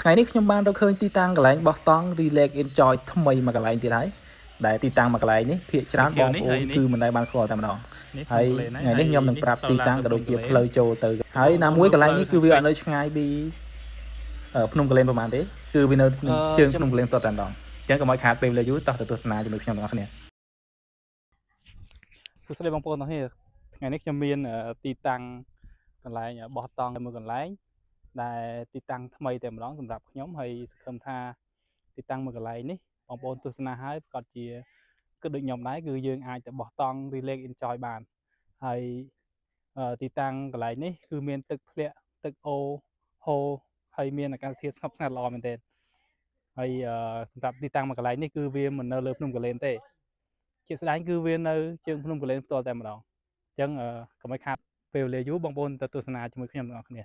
ថ្ងៃនេះខ្ញុំបានរកឃើញទីតាំងកន្លែងបោះតង់ Relax Enjoy ថ្មីមួយកន្លែងទៀតហើយដែលទីតាំងមួយកន្លែងនេះភាគច្រើនបងប្អូនគឺមិនដែលបានស្គាល់តែម្ដងហើយថ្ងៃនេះខ្ញុំនឹងប្រាប់ទីតាំងក៏ដូចជាផ្លូវចូលទៅហើយណាមួយកន្លែងនេះគឺវាអត់នៅឆ្ងាយពីភ្នំគូលែនប្រហែលទេគឺវានៅជើងភ្នំគូលែនផ្ទាល់តែម្ដងអញ្ចឹងកុំឲ្យខាតពេលវេលាយូរតោះទៅទស្សនាជាមួយខ្ញុំទាំងអស់គ្នា សួស្តីបងប្អូនទាំងគ្នាថ្ងៃនេះខ្ញុំមានទីតាំងកន្លែងបោះតង់មួយកន្លែងដែលទីតាំងថ្មីតែម្ដងសម្រាប់ខ្ញុំហើយសង្ឃឹមថាទីតាំងមួយកន្លែងនេះបងប្អូនទស្សនាហើយប្រាកដជាគិតដូចខ្ញុំដែរគឺយើងអាចទៅបោះតង់ relax enjoy បានហើយទីតាំងកន្លែងនេះគឺមានទឹកធ្លាក់ទឹកអូរហូរហើយមានអាកាសធាតុស្ងប់ស្ងាត់ល្អមែនទែនហើយសម្រាប់ទីតាំងមួយកន្លែងនេះគឺវាមិននៅលើភ្នំគូលែនទេ ជាក់ស្ដែងគឺវានៅជើងភ្នំគូលែនផ្ទាល់តែម្ដងអញ្ចឹងកុំឲ្យខាតពេលវេលាយូរបងប្អូនទៅទស្សនាជាមួយខ្ញុំទាំងអស់គ្នា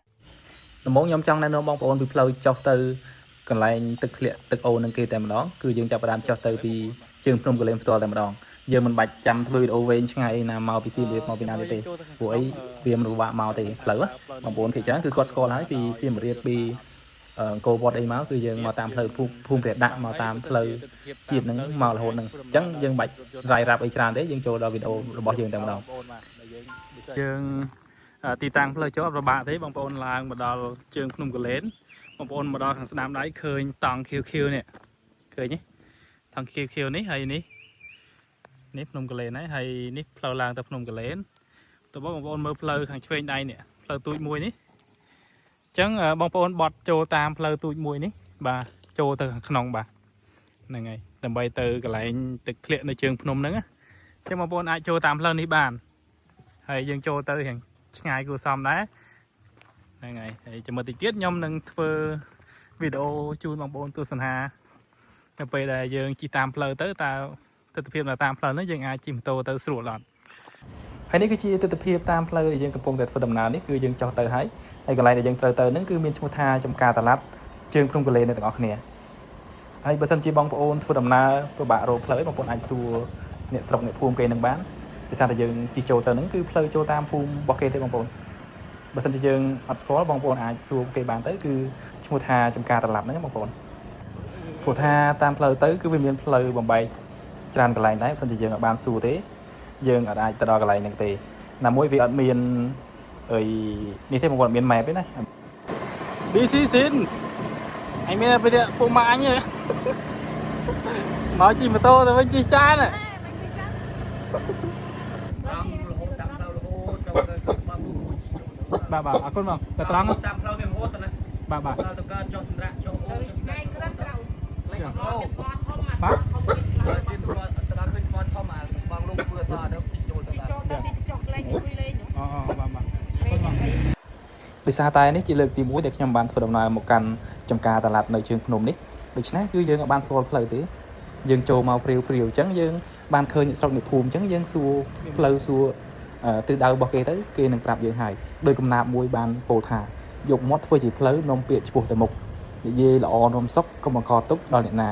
ដំបូងខ្ញុំចង់ណែនាំបងប្អូនពីផ្លូវចុះទៅកន្លែងទឹកធ្លាក់ទឹកអូរនឹងគេតែម្ដងគឺយើងចាប់ផ្ដើមចុះទៅពីជើងភ្នំគូលែនផ្ទាល់តែម្ដងយើងមិនបាច់ចាំធ្វើវីដេអូវែងឆ្ងាយណាមកពីសៀមរាបមកពីណាទៀតទេព្រោះអីវាមិនពិបាកមកទេផ្លូវបងប្អូនភាគច្រើនគឺគាត់ស្គាល់ហើយពីសៀមរាបពីអង្គរវត្តអីមកគឺយើងមកតាមផ្លូវភូមិភូមិព្រះដាក់មកតាមផ្លូវជាតិហ្នឹងមករហូតហ្នឹងអញ្ចឹងយើងបាច់រាយរាប់អីច្រើនទេយើងចូលដល់វីដេអូរបស់យើងតែម្ដង យើងទីតាំងផ្លូវចុះអត់ពិបាកទេបងប្អូនឡើងមកដល់ជើងភ្នំគូលែនបងប្អូនមកដល់ខាងស្ដាំដៃឃើញតង់ខៀវខៀវនេះឃើញទេតង់ខៀវខៀវនេះហើយនេះនេះភ្នំគូលែនហើយហើយនេះផ្លូវឡើងទៅភ្នំគូលែនតើបងប្អូនមើលផ្លូវខាងឆ្វេងដៃនេះផ្លូវទូចមួយនេះអញ្ចឹងបងប្អូនបត់ចូលតាមផ្លូវទូចមួយនេះបាទចូលទៅខាងក្នុងបាទហ្នឹងហើយដើម្បីទៅកន្លែងទឹកធ្លាក់នៅជើងភ្នំហ្នឹងណាអញ្ចឹងបងប្អូនអាចចូលតាមផ្លូវនេះបាន ហើយយើងចូលទៅរៀងឆ្ងាយគួរសមដែរហ្នឹងហើយហើយចាំមើលតិចទៀតខ្ញុំនឹងធ្វើវីដេអូជូនបងប្អូនទស្សនានៅពេលដែលយើងជិះតាមផ្លូវទៅតើទស្សនវិជ្ជានៅតាមផ្លូវហ្នឹងយើងអាចជិះម៉ូតូទៅស្រួលអត់ ហើយនេះគឺជាទស្សនវិជ្ជាតាមផ្លូវដែលយើងកំពុងតែធ្វើដំណើរនេះគឺយើងចុះទៅហើយហើយកន្លែងដែលយើងត្រូវទៅហ្នឹងគឺមានឈ្មោះថាចំការតាឡាត់ជើងភ្នំគូលែនអ្នកទាំងអស់គ្នាហើយបើសិនជាបងប្អូនធ្វើដំណើរពិបាករកផ្លូវបងប្អូនអាចសួរអ្នកស្រុកអ្នកភូមិគេនឹងបានដោយសារតែយើងជិះចូលទៅហ្នឹងគឺផ្លូវចូលតាមភូមិរបស់គេទេបងប្អូនបើសិនជាយើងអត់ស្គាល់បងប្អូនអាចសួរគេបានទៅគឺឈ្មោះថាចំការតាឡាត់ហ្នឹងបងប្អូនព្រោះថាតាមផ្លូវទៅគឺវាមានផ្លូវបំបែកច្រើនកន្លែងដែរបើសិនជាយើងអត់បានសួរទេយើងអត់អាចទៅដល់កន្លែងហ្នឹងទេណាមួយវាអត់មានអីនេះទេបងប្អូនអត់មាន map ទេណា DC ស៊ីនអញមានតែពេលពុកម៉ាក់អញទេមកជិះម៉ូតូទៅវិញជិះចាន តាមរហូតតាមផ្លូវរហូតទៅទៅបាក់មួយជី បាទបាទអរគុណបងតែត្រង់ តាមផ្លូវវារហូតទៅណា បាទបាទ ដល់ទៅកើតចុះសម្រាប់ចុះអូចុះ ឆ្ងាយក្រាស់ត្រូវ អូ បាទ ទីទៅដល់ឃើញគាត់ធំអាបងលោកធ្វើអសទៅជីចូលទៅ ចូលទៅទីចុះលេងអង្គុយលេង អូបាទបាទ លេងអី ដោយសារតែនេះជាលើកទី1ដែលខ្ញុំបានធ្វើដំណើរមកកាន់ចំការតាឡាត់នៅជើងភ្នំនេះដូច្នេះគឺយើងអត់បានស្គាល់ផ្លូវទេយើងចូលមកព្រាវព្រាវអញ្ចឹងយើងបានឃើញអ្នកស្រុកអ្នកភូមិអញ្ចឹងយើងសួរផ្លូវសួរទិសដៅរបស់គេទៅគេនឹងប្រាប់យើងហើយដោយកំណាព្យមួយបានពោលថាយកមាត់ធ្វើជាផ្លូវនាំពាក្យឆ្ពោះទៅមុខនិយាយល្អនាំសុខកុំបង្កទុក្ខដល់អ្នកណា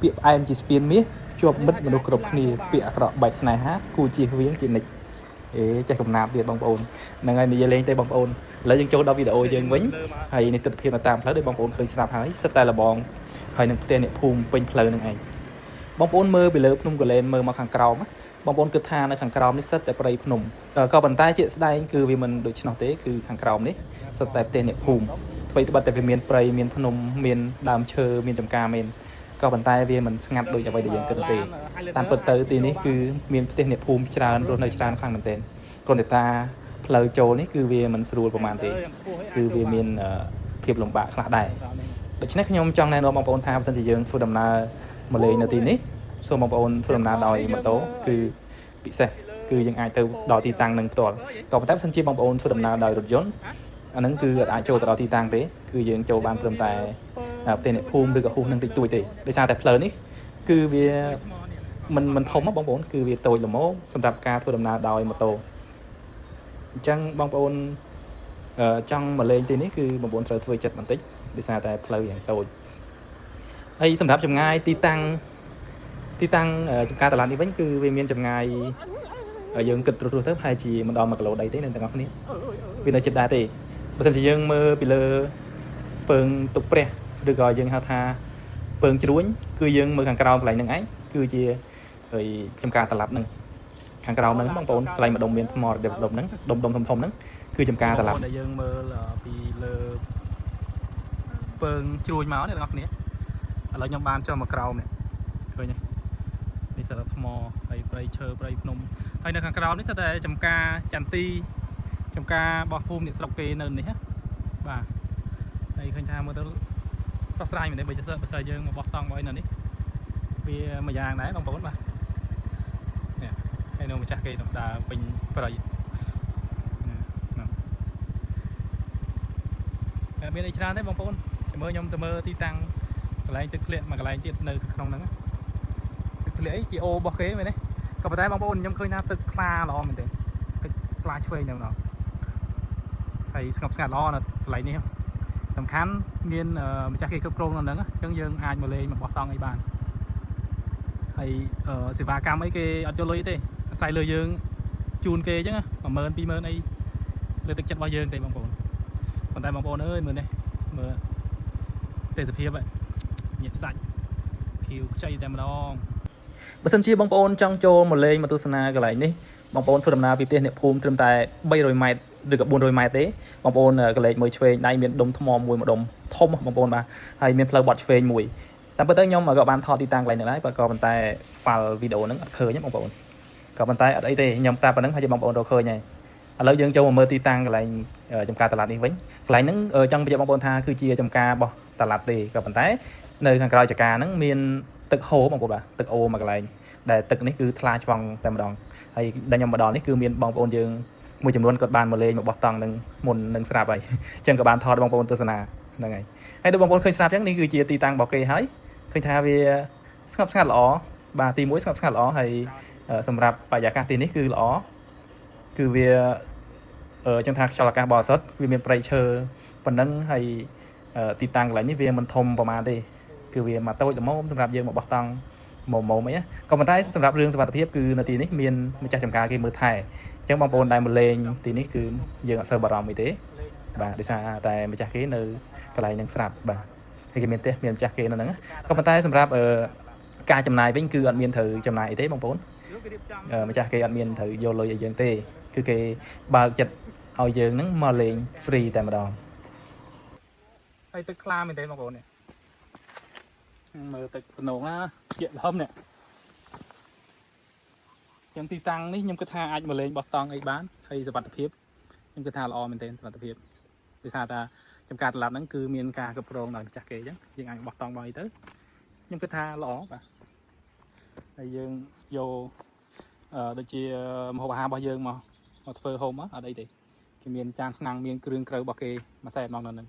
ពាក្យផ្អែមជាស្ពានមាសជាប់មិត្តមនុស្សគ្រប់គ្នាពាក្យអាក្រក់បែកស្នេហាគួរជៀសវាងជានិច្ចអេចេះកំណាព្យទៀតបងប្អូនហ្នឹងហើយនិយាយលេងទេបងប្អូន ឥឡូវយើងចូលដល់វីដេអូយើងវិញហើយនេះទស្សនវិជ្ជានៅតាមផ្លូវដូចបងប្អូនឃើញស្រាប់ហើយសិតតែលបងហើយនឹងផ្ទះអ្នកភូមិពេញផ្លូវនឹងឯងបងប្អូនមើលពីលើភ្នំគូលែនមើលមកខាងក្រោមណាបងប្អូនគិតថានៅខាងក្រោមនេះសិតតែព្រៃភ្នំក៏ប៉ុន្តែជាក់ស្ដែងគឺវាមិនដូច្នោះទេគឺខាងក្រោមនេះសិតតែផ្ទះអ្នកភូមិអ្វីត្បិតតែវាមានព្រៃមានភ្នំមានដើមឈើមានចំការមានក៏ប៉ុន្តែវាមិនស្ងាត់ដូចអ្វីដែលយើងគិតនោះទេតាមពិតទៅទីនេះគឺមានផ្ទះអ្នកភូមិច្រើនរស់នៅច្រើនខ្លាំងមែនទែនគ្រាន់តែតាផ្លូវចូលនេះគឺវាមិនស្រួលប្រហែលទេ គឺវាមានភាពលំបាកខ្លះដែរដូច្នេះខ្ញុំចង់ណែនាំបងប្អូនថាបើសិនជាយើងធ្វើដំណើរមកលេងនៅទីនេះសូមបងប្អូនធ្វើដំណើរដោយម៉ូតូគឺពិសេសគឺយើងអាចទៅដល់ទីតាំងនឹងផ្ទាល់ក៏ប៉ុន្តែបើសិនជាបងប្អូនធ្វើដំណើរដោយរថយន្តអាហ្នឹងគឺអត់អាចចូលទៅដល់ទីតាំងទេគឺយើងចូលបានត្រឹមតែផ្ទះអ្នកភូមិឬក៏ហ៊ូសនឹងតិចតួចទេដោយសារតែផ្លូវនេះគឺវាមិនធំហ៎បងប្អូនគឺវាតូចល្មមសម្រាប់ការធ្វើដំណើរដោយម៉ូតូអញ្ចឹងបងប្អូន ចង់មកលេងទីនេះគឺបងប្អូនត្រូវធ្វើចិត្តបន្តិចដោយសារតែផ្លូវយ៉ាងតូចហើយសម្រាប់ចម្ងាយទីតាំងទីតាំងចំការតឡាត់នេះវិញគឺវាមានចម្ងាយយើងគិតត្រួសៗទៅប្រហែលជាមិនដល់1គីឡូដីទេអ្នកទាំងអស់គ្នាវានៅជិតដែរទេបើមិនជាយើងមើលពីលើពើងទុកព្រះ ឬក៏យើងហៅថាពើងជ្រួញគឺយើងមើលខាងក្រោមកន្លែងហ្នឹងឯងគឺជាអីចំការតឡាត់ហ្នឹងខាងក្រោមហ្នឹងបងប្អូនកន្លែងម្ដុំមានថ្មរដុំហ្នឹងដុំដុំធំធំហ្នឹងគឺចំការតឡាត់ ដែលយើងមើលពីលើពើងជ្រួញមកនេះបងប្អូនគ្នាឥឡូវខ្ញុំបានចុះមកក្រោមនេះឃើញទេនេះសិតតែថ្មហើយព្រៃឈើព្រៃភ្នំហើយនៅខាងក្រោមនេះសិតតែចំការចន្ទីចំការរបស់ភូមិអ្នកស្រុកគេនៅនេះណាបាទហើយឃើញថាមើលទៅស្រស់ស្រាយមែនទេបើបើសិនយើងមកបោះតង់មកអីនៅនេះវាមួយយ៉ាងដែរបងប្អូនបាទនេះហើយនៅម្ចាស់គេដើរពេញព្រៃណា តែមានអីច្រើនទេបងប្អូនចាំមើលខ្ញុំទៅមើលទីតាំងកន្លែងទឹកធ្លាក់មួយកន្លែងទៀតនៅក្នុងហ្នឹងទឹកធ្លាក់អីជាអូរបស់គេមែនទេក៏ប៉ុន្តែបងប្អូនខ្ញុំឃើញថាទឹកថ្លាល្អមែនទេទឹកថ្លាឆ្វេងតែម្ដងហើយស្ងប់ស្ងាត់ល្អនៅកន្លែងនេះសំខាន់មានម្ចាស់គេគ្រប់គ្រងនៅហ្នឹងអញ្ចឹងយើងអាចមកលេងមកបោះតង់អីបានហើយសេវាកម្មអីគេអត់យកលុយទេអាស្រ័យលើយើងជូនគេអញ្ចឹង10000 20000អីលើទឹកចិត្តរបស់យើងទេបងប្អូន ប៉ុន្តែបងប្អូនអើយមើលនេះមើលទេសភាពហ្នឹងញាក់សាច់ខៀវខ្ចីតែម្ដង បើសិនជាបងប្អូនចង់ចូលមកលេងមកទស្សនាកន្លែងនេះបងប្អូនធ្វើដំណើរពីផ្ទះអ្នកភូមិត្រឹមតែ300ម៉ែត្រឬក៏400ម៉ែត្រទេបងប្អូនកន្លែងមួយឆ្វេងដៃមានដុំថ្មមួយម្ដុំធំបងប្អូនបាទហើយមានផ្លូវបត់ឆ្វេងមួយតាមពិតទៅខ្ញុំក៏បានថតទីតាំងកន្លែងហ្នឹងដែរបើក៏ប៉ុន្តែ file វីដេអូហ្នឹងអត់ឃើញទេបងប្អូនក៏ប៉ុន្តែអត់អីទេខ្ញុំប្រាប់ប៉ុណ្ណឹងហើយបងប្អូនរកឃើញហើយឥឡូវយើងចូលមកមើលទីតាំងកន្លែងចំការតឡាត់នេះវិញកន្លែងហ្នឹងចង់បញ្ជាក់បងប្អូនថាគឺជាចំការរបស់តឡាត់ទេក៏ប៉ុន្តែនៅខាងក្រោយចំការហ្នឹងមានទឹកហូរបងប្អូនបាទទឹកអូរមួយកន្លែង ដែលទឹកនេះគឺថ្លាឆ្វង់តែម្ដងហើយដល់ខ្ញុំមកដល់នេះគឺមានបងប្អូនយើងមួយចំនួនគាត់បានមកលេងមកបោះតង់នឹងមុននឹងស្រាប់ហើយអញ្ចឹងក៏បានថតបងប្អូនទស្សនាហ្នឹងហើយហើយដូចបងប្អូនឃើញស្រាប់អញ្ចឹងនេះគឺជាទីតាំងរបស់គេហើយឃើញថាវាស្ងប់ស្ងាត់ល្អបាទទី1ស្ងប់ស្ងាត់ល្អហើយសម្រាប់បរិយាកាសទីនេះគឺល្អគឺវាអឺចឹងថាខ្យល់អាកាសបរិសុទ្ធវាមានព្រៃឈើប៉ុណ្ណឹងហើយទីតាំងកន្លែងនេះវាមិនធំប្រហែលទេគឺវាមកតូចល្មមសម្រាប់យើងមកបោះតង់មុំមុំអីណា ក៏ប៉ុន្តែសម្រាប់រឿងសុវត្ថិភាពគឺនៅទីនេះមានម្ចាស់ចំការគេមើលថែអញ្ចឹងបងប្អូនដែលមកលេងទីនេះគឺយើងអត់សូវបារម្ភអីទេបាទដោយសារតែម្ចាស់គេនៅកន្លែងនឹងស្រាប់បាទហើយគេមានផ្ទះមានម្ចាស់គេនៅហ្នឹងក៏ប៉ុន្តែសម្រាប់អឺការចំណាយវិញគឺអត់មានត្រូវចំណាយអីទេបងប្អូនម្ចាស់គេអត់មានត្រូវយកលុយឲ្យយើងទេគឺគេបើកចិត្តឲ្យយើងហ្នឹងមកលេង free តែម្ដង ហើយទឹកថ្លាមែនទេបងប្អូននេះមើលទឹកតំណងណាជាលហឹមនេះចឹងទីតាំងនេះខ្ញុំគិតថាអាចមកលេងបោះតង់អីបានហើយសុវត្ថិភាពខ្ញុំគិតថាល្អមែនទេសុវត្ថិភាពដោយសារថាចំការតឡាត់ហ្នឹងគឺមានការគ្រប់គ្រងដោយម្ចាស់គេអញ្ចឹងយើងអាចបោះតង់បោះអីទៅខ្ញុំគិតថាល្អបាទហើយយើងយកអឺដូចជាម្ហូបអាហាររបស់យើងមកមកធ្វើហូបមកអត់អីទេគេមានចានឆ្នាំងមានគ្រឿងក្រៅរបស់គេមួយសែតមកនៅហ្នឹង